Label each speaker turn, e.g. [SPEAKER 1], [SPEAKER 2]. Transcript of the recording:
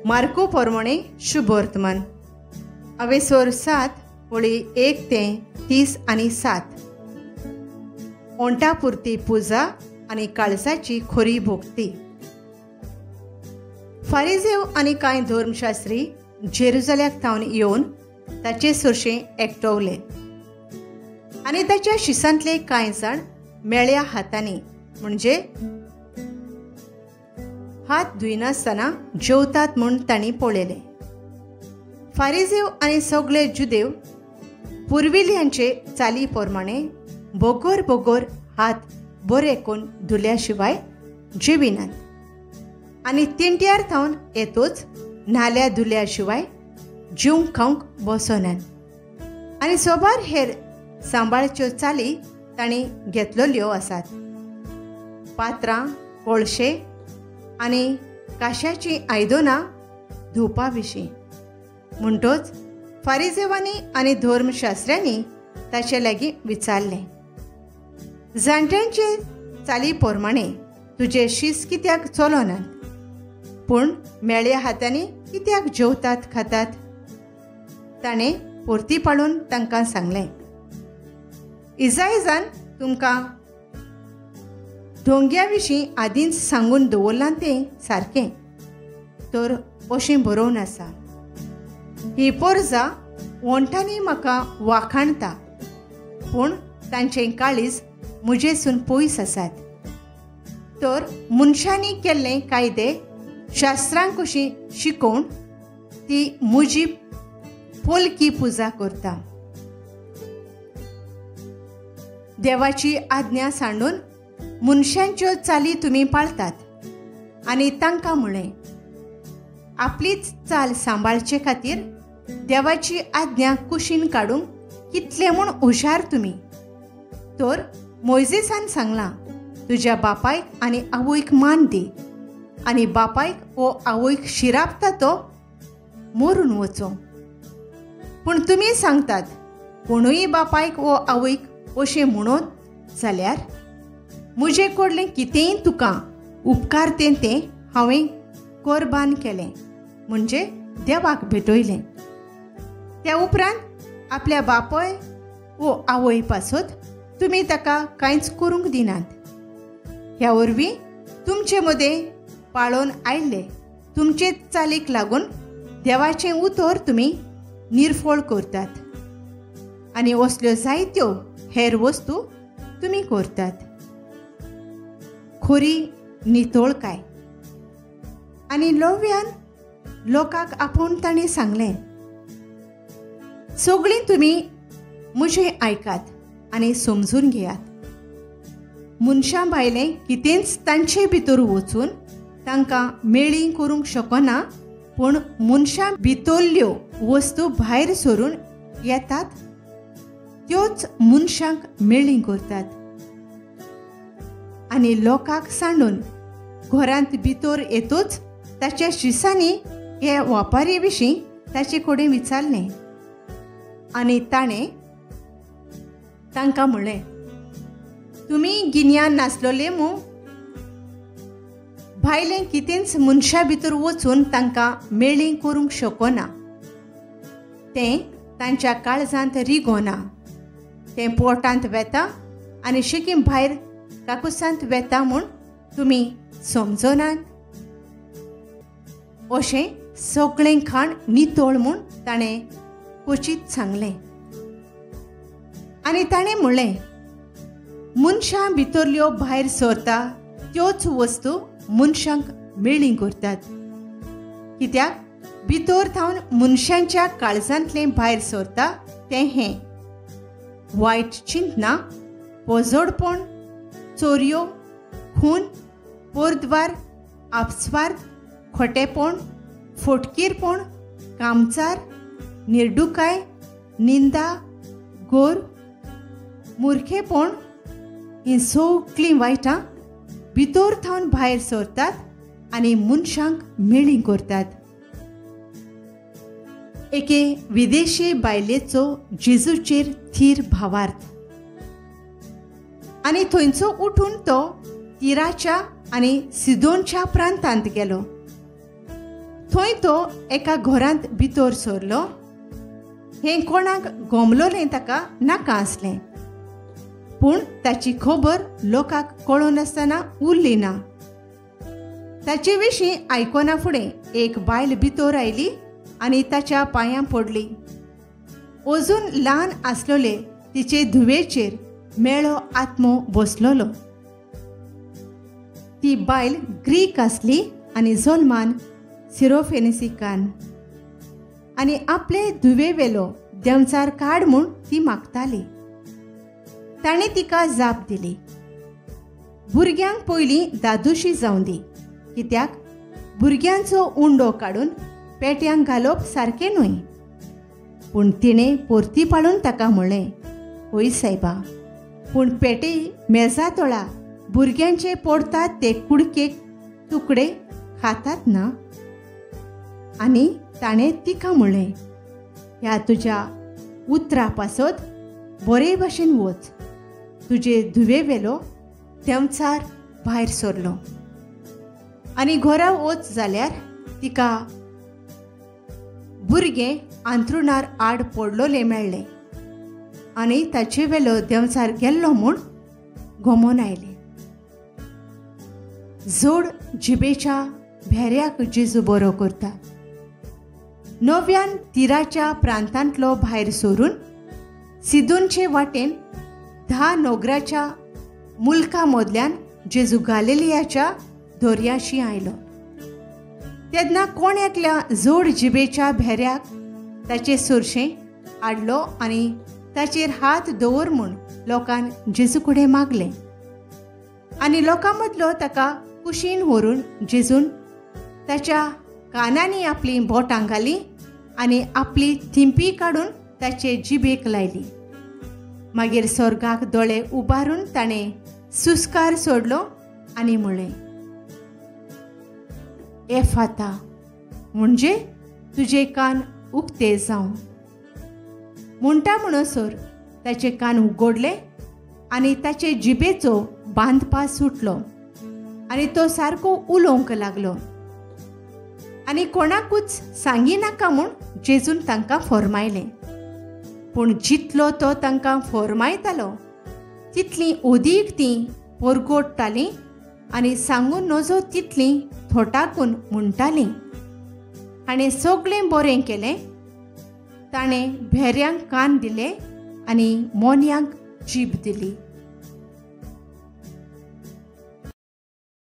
[SPEAKER 1] Marco पोरमोणे शुभवर्तमान अवेसोर 7 वळी 1 ते 30 आनी 7. ओंठापुरती पुजा आनी काळजाची खोरी भोगती. फारिजेव आनी कांय धर्मशास्त्री जेरुजाल्याक थावन येवन ताचे सरशें एकटवले आनी ताच्या शिसांतले कांय जाण मेळ्या हातांनी म्हणजे हात धुयनासतना जेवतात म्हूण तांणी पळयलें. फारिजेव आनी सगळे जुदेव पुर्विल्ल्यांचे चाली प्रमाणे बोगोर बोगोर हात बरे करून धुल्या शिवाय जेविनात आनी तिंट्यार थावन येतोच न्हाल्या धुल्या शिवाय जेवंक खावंक बसनात आनी सोबार हेर सांबाळच्यो चाली तांणी घेतलेल्यो आसात. पात्रां, कोळशे आनी काश्याचीं आयदनां धुवपा विशीं. म्हणटोच फारिजेवांनी आनी धर्मशास्त्र्यांनी ताचे लागीं विचारलें, जाणट्यांचे चाली प्रमाणे तुजे शीस कित्याक चलनात, पूण मेळ्या हातांनी कित्याक जेवतात खातात? ताणें परती पाडून तांकां सांगलें, इजायजान तुमकां धोंग्या विशीं आदींच सांगून दवरलां तें सारकें, तर अशें बरोवन आसा, ही पोरजा ओंठांनी म्हाका वाखाणता, पूण तांचें काळीज म्हजेसून पयस आसात. तर मनशांनी केल्ले कायदे शास्त्रां कशी शिकोवन ती म्हजी पोलकी पुजा करता. देवाची आज्ञा सांडून मनशांच्यो चाली तुमी पाळतात. आनी तांकां म्हळें, आपलीच चाल सांबाळचे खातीर देवाची आज्ञा कुशीन काडूंक कितले म्हूण हुशार तुमी. तर मोयजेसान सांगलां, तुज्या बापायक आनी आवयक मान दी आनी बापायक वो आवयक शिरापता तो मरून वचो. पूण तुमी सांगतात, कोणूय बापायक वो आवयक अशें म्हणत जाल्यार म्हजे कडलें कितेंय तुका उपकारतें तें हांवें कोरबान केलें, म्हणजे देवाक भेटयलें. त्या उपरांत आपल्या बापाय वो आवय पासत तुमी ताका कांयच करूंक दिनात. ह्या वरवीं तुमचे मदें पाळोवन आयिल्ले तुमचे चालीक लागून देवाचें उतर तुमी निर्फळ करतात आनी असल्यो जायत्यो हेर वस्तू तुमी करतात. खोरी नितळकाय. आनी लोव्यान लोकांक आपोवन ताणें सांगलें, सगळीं तुमी म्हजें आयकात आनी समजून घेयात. मनशां भायलें कितेंच तांचे भितर वचून तांकां मेळी करूंक शकना, पूण मनशां भितरल्यो वस्तू भायर सरून येतात त्योच मनशांक मेळी करतात. आनी लोकांक सांडून घरांत भितर येतोच ताच्या शिसांनी हे वापारी विशीं ताचे कडेन विचारलें आनी ताणें तांकां म्हणलें, तुमी गिन्यान नासलोले मू? भायलें कितेंच मनशां भितर वचून तांकां मेळी करूंक शकना, तें तांच्या काळजांत रिगोना, तें पोटांत वेता आनी शिकीम भायर काकुसांत वेता म्हूण तुमी समजनात. अशें सगळें खाण नितळ म्हूण ताणें क्वचीत सांगलें. आनी ताणें म्हणलें, मनशां भितरल्यो भायर सरता त्योच वस्तू मनशांक मेळी करतात, कित्याक भितर थावन मनशांच्या काळजांतलें भायर सरता तें हें वायट चिंतना, पोजोडपण, चोरयो, खून, पोरद्वार, आपस्वार्थ, खोटेपण, फोटकीरपण, कामचार, निर्डुकाय, निंदा, गोर, मुरखेपण, हीं सगळीं वायटां भितर थावन भायर सरतात आनी मनशांक मेळी करतात. एके विदेशी बायलेचो जेजूचेर थीर भावार्थ. आनी थंयचो उठून तो तिराच्या आनी सिदोनच्या प्रांतांत गेलो. थंय तो एका घरांत भितर सरलो. हें कोणाक गोमलोलें ताका नाका आसलें, पूण ताची खबर लोकांक कळोनासतना उरली ना. ताचे विशीं आयकना फुडें एक बायल भितर आयली आनी ताच्या पांयां पडली. अजून ल्हान आसलोले तिचे धुवेचेर मेळो आत्मो बसलोलो. ती बायल ग्रीक आसली आनी जल्मान सिरोफेनिसिकान, आनी आपले धुवे वेलो देंवचार काड म्हूण ती मागताली. ताणें तिका जाप दिली, भुरग्यांक पयलीं दादोशी जावं दी, कित्याक भुरग्यांचो उंडो काडून पेट्यांक घालप सारकें न्हय. पूण तिणें परती पाळून ताका म्हणलें, हय सायबा, पूण पेटे मेजा तोळा भुरग्यांचे पडतात ते कुडकेक तुकडे खातात ना. आनी ताणें तिका म्हणलें, ह्या तुज्या उतरा पासत बरे भाशेन वच, तुजे धुवे वेलो देंवचार भायर सरलो. आनी घरा वच जाल्यार तिका भुरगें आंथरुणार आड पडलोलें मेळ्ळें आनी ताचे वेलो देंवचार गेल्लो म्हूण गोमोन आयलें. जोड जिबेच्या भेऱ्याक जेजू बरो करता. नव्यान तिराच्या प्रांतांतलो भायर सरून सिदूनचे वाटेन 10 नोगराच्या मुल्का मदल्यान जेजू गालिलियाच्या दर्याशी आयलो. तेन्ना कोण एकल्या जोड जिबेच्या भेऱ्याक ताचे सुरशें हाडलो आनी ताचेर हात दवर म्हूण लोकान जेजू कडेन मागलें. आनी लोकां मदलो ताका कुशीन व्हरून जेजून ताच्या कानांनी आपलीं बोटां घालीं आनी आपली थिंपी काडून ताचे जिबेक लायली. मागीर स्वर्गाक दोळे उबारून ताणें सुस्कार सोडलो आनी म्हणलें, एफाता, म्हणजे तुजे कान उक्ते जावं. म्हणटा म्हणसर ताचे कान उगडले आनी ताचे जिबेचो बांदपा सुटलो आनी तो सारको उलोवंक लागलो. आनी कोणाकूच सांगिनाका म्हूण जेजून तांकां फॉर्मायलें. पूण जितलो तो तांकां फॉर्मायतालो तितलीं अदीक तीं परगोडटालीं आनी सांगून नजो तितलीं थोटाकून म्हणटालीं, हाणें सगळें बरें केलें, ताणें भेऱ्यांक कान दिले आनी मोन्यांक जीब दिली.